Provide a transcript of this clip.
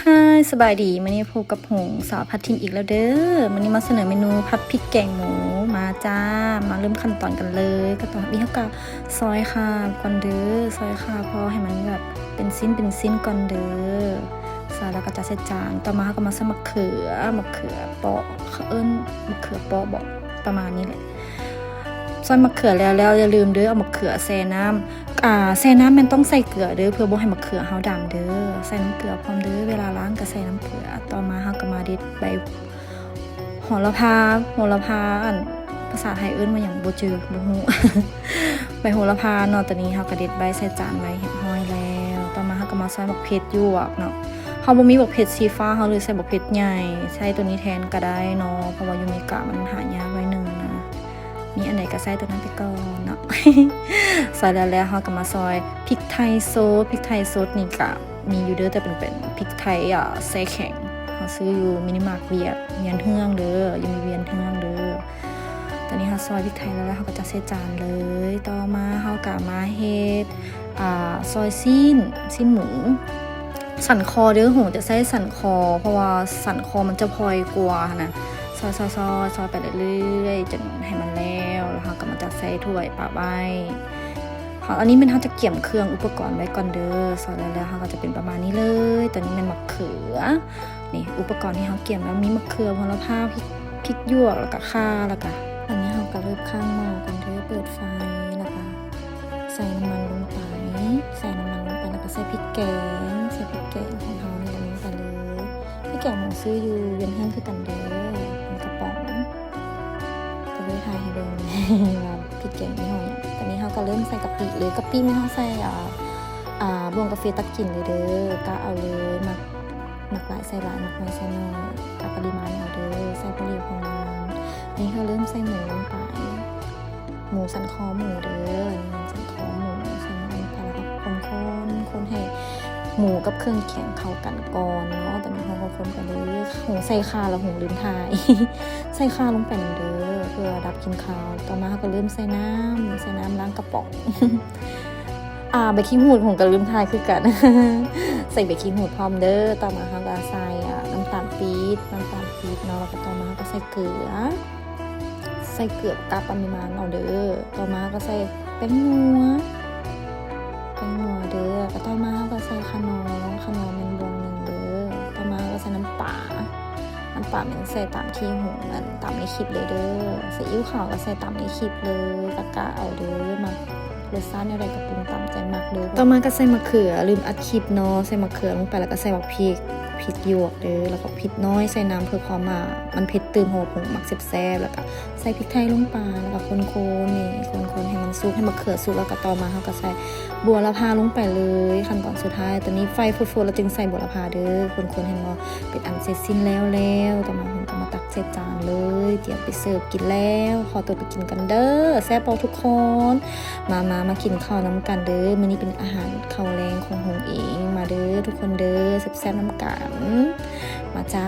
ຮາຍ ສະບາຍດີ ມື້ນີ້ພົບກັບຫົງສາວພັດຖິ່ນອີກແລ້ວເດີ້. ມື້ນີ້ມາສະເໜີເມນູຜັດພິກແກງໝູ. ມາຈ້າ ມາເລີ່ມຂັ້ນຕອນກັນເລີຍ. ຂັ້ນຕອນທຳອິດເຮົາກະຊອຍຂ່າກ່ອນເດີ້ ຊອຍຂ່າພໍໃຫ້ມັນແບບເປັນຊິ້ນເປັນຊິ້ນກ່ອນເດີ້. ຊອຍແລ້ວກະຈັດໃສ່ຈານ. ຕໍ່ມາເຮົາກະມາຊອຍໝາກເຂືອ ໝາກເຂືອເປາະ ເຂົາເອີ້ນໝາກເຂືອເປາະບໍ ປະມານນີ້ແຫຼະ. ຊອຍໝາກເຂືອແລ້ວ ແລ້ວຢ່າລືມເດີ້ ເອົາໝາກເຂືອແຊ່ນ້ຳ. ອ່າ ແຊ່ນ້ຳແມ່ນຕ້ອງໃສ່ເກືອເດີ້ ເພື່ອບໍ່ໃຫ້ໝາກເຂືອເຮົາດຳເດີ້. ໃສ່ນ້ຳເກືອພ້ອມເດີ້ ເວລາລ້າງກະໃສ່ນ້ຳເກືອ. ຕໍ່ມາເຮົາກະມາເດັດໃບໂຫລະພາ ໂຫລະພາ ອັນ ພາສາໄທເອີ້ນວ່າຫຍັງບໍ່ຈື່ ບໍ່ຮູ້ ໃບໂຫລະພາເນາະ. ຕອນນີ້ເຮົາກະເດັດໃບໃສ່ຈານໄວ້ຮຽບຮ້ອຍແລ້ວ. ຕໍ່ມາເຮົາກະມາຊອຍໝາກເຜັດຫຍວກເນາະ. ເຮົາບໍ່ມີບັກເຜັດສີຟ້າ ເຮົາເລີຍໃສ່ບັກເຜັດໃຫຍ່ ໃຊ້ໂຕນີ້ແທນກະໄດ້ເນາະ ເພາະວ່າຢູ່ເມກາມັນຫາຍາກໜ້ອຍໜຶ່ງນະ. ມີອັນໃດກະໃຊ້ໂຕນັ້ນໄປກ່ອນເນາະ. ຊອຍແລ້ວ ແລ້ວເຮົາກະມາຊອຍພິກໄທສົດ. ພິກໄທສົດນີ້ກະມີຢູ່ເດີ້ ແຕ່ເປັນ ເປັນພິກໄທ ອ່າ ແຊ່ແຂງ. ເຮົາຊື້ຢູ່ມິນິມາດວຽດ ວຽນເຮືອງເດີ້ ຢູ່ວຽນເຮືອງເດີ້. ຕອນນີ້ເຮົາຊອຍພິກໄທແລ້ວ ແລ້ວເຮົາກະຈັດໃສ່ຈານເລີຍ. ຕໍ່ມາເຮົາກະມາເຮັດ ອ່າ ຊອຍຊີ້ນ ຊີ້ນໝູ ສັນຄໍເດີ້. ຫົງຈະໃຊ້ສັນຄໍ ເພາະວ່າສັນຄໍມັນຈະພອຍກວ່າຫັ້ນນະ. ຊອຍ ຊອຍ ຊອຍ ຊອຍໄປເລື້ອຍໆ ຈົນໃຫ້ມັນແລ້ວ ແລ້ວເຮົາກະມາຈັດໃສ່ຖ້ວຍປະໄວ້. ເຮົາ ອັນນີ້ແມ່ນເຮົາຈະກຽມເຄື່ອງອຸປະກອນໄວ້ກ່ອນເດີ້. ຊອຍແລ້ວ ແລ້ວເຮົາກະຈະເປັນປະມານນີ້ເລີຍ. ຕອນນີ້ແມ່ນໝາກເຂືອ ນີ້ ອຸປະກອນທີ່ເຮົາກຽມແລ້ວ ມີໝາກເຂືອ ໂຫລະພາ ພິກ ພິກຫຍວກ ແລ້ວກະຂ່າ ແລ້ວກະ ຕອນນີ້ເຮົາກະເລີ່ມຄ້າງໝໍ້ກ່ອນເດີ້. ເປີດໄຟ ແລ້ວກະໃສ່ນ້ຳມັນລົງໄປ ໃສ່ນ້ຳມັນລົງໄປ ແລ້ວກະໃສ່ພິກແກງ ໃສ່ພິກແກງຂອງເຮົານີ້ລົງໄປເລີຍ. ພິກແກງຂອງເຮົາຊື້ຢູ່ວຽນເຮືອງຄືກັນເດີ້ ເປັນກະປ໋ອງ. ກະເລີຍຖ່າຍໃຫ້ເບິ່ງວ່າພິກແກງຍີ່ຫໍ້ຫຍັງ. ຕອນນີ້ເຮົາກະເລີ່ມໃສ່ກະປິເລີຍ. ກະປິແມ່ນເຮົາໃສ່ ອ່າ ອ່າ ບ່ວງກາເຟຕັກກິນເລີຍເດີ້ ກະເອົາເລີຍ ມັກ ມັກຫຼາຍໃສ່ຫຼາຍ ມັກໜ້ອຍໃສ່ໜ້ອຍ ກະປະລິມານເອົາເດີ້ ໃສ່ພໍດີພໍງາມ. ອັນນີ້ເຮົາເລີ່ມໃສ່ໝູລົງໄປ ໝູ ສັນຄໍໝູເດີ້ ສັນຄໍໝູ ໃສ່ໝູລົງໄປ ແລ້ວກະຄົນໆ ຄົນໃຫ້ໝູກັບເຄື່ອງແກງເຂົ້າກັນກ່ອນເນາະ. ຕອນນີ້ເຮົາກະຄົນໄປເລີຍ. ຫົງໃສ່ຂ່າແລ້ວ ຫົງລືມຖ່າຍ ໃສ່ຂ່າລົງໄປນຳເດີ້ ເພື່ອດັບກິ່ນຄາວ. ຕໍ່ມາເຮົາກະເລີ່ມໃສ່ນ້ຳ ໃສ່ນ້ຳລ້າງກະປ໋ອງ ອ່າ ໃບຂີ້ຫູດ ຫົງກະລືມຖ່າຍຄືກັນ ໃສ່ໃບຂີ້ຫູດພ້ອມເດີ້. ຕໍ່ມາເຮົາກະໃສ່ ອ່າ ນ້ຳຕານປີບ ນ້ຳຕານປີບເນາະ. ແລ້ວກະຕໍ່ມາເຮົາກະໃສ່ເກືອ ໃສ່ເກືອກະປະລິມານເອົາເດີ້. ຕໍ່ມາເຮົາກະໃສ່ແປ້ງນົວ ແປ້ງນົວເດີ້. ກະຕໍ່ມາເຮົາກະໃສ່ຂະນໍ ຂະນໍແມ່ນບ່ວງໜຶ່ງເດີ້. ຕໍ່ມາເຮົາກະໃສ່ນ້ຳປາ ນ້ຳປາແມ່ນໃສ່ຕາມທີ່ເຮົາ ອັນ ຕາມໃນຄລິບເລີຍເດີ້. ຊີອິ້ວຂາວກະໃສ່ຕາມໃນຄລິບເລີຍ ກະກະເອົາເດີ້ ມັກ ລົດຊາດແນວໃດກະປຸງຕາມໃຈມັກເດີ້. ຕໍ່ມາກະໃສ່ໝາກເຂືອ ລືມອັດຄລິບເນາະ ໃສ່ໝາກເຂືອລົງໄປ ແລ້ວກະໃສ່ບັກພິກ ພິກຫຍວກເດີ້ ແລ້ວກະພິກນ້ອຍ ໃສ່ນ້ຳເພື່ອຄວາມວ່າມັນເຜັດຕື່ມ ເພາະວ່າຜົງມັກແຊບໆ. ແລ້ວກະໃສ່ພິກໄທລົງໄປ ແລ້ວກະຄົນໆ ນີ້ ຄົນໆ ໃຫ້ມັນສຸກ ໃຫ້ໝາກເຂືອສຸກ. ແລ້ວກະຕໍ່ມາເຮົາກະໃສ່ບົວລະພາລົງໄປເລີຍ ຂັ້ນຕອນສຸດທ້າຍ. ຕອນນີ້ໄຟຟຸດໆ ແລ້ວຈຶ່ງໃສ່ບົວລະພາເດີ້ ຄົນໆ ເຫັນບໍ່ ເປັນອັນເສັດສິ້ນແລ້ວແລ້ວ. ຕໍ່ມາເຮົາກະມາຕັກໃສ່ຈານເລີຍ ຕຽມໄປເສີບກິນແລ້ວ. ຂໍຕົວໄປກິນກ່ອນເດີ້ ແຊບບໍ່ທຸກຄົນ? ມາ ມາ ມາກິນເຂົ້ານຳກັນເດີ້. ມື້ນີ້ເປັນອາຫານເຂົ້າແລງຂອງຫົງເອງ. ມາເດີ້ທຸກຄົນເດີ້ ແຊບໆນຳກັນ. ມາຈ້າ.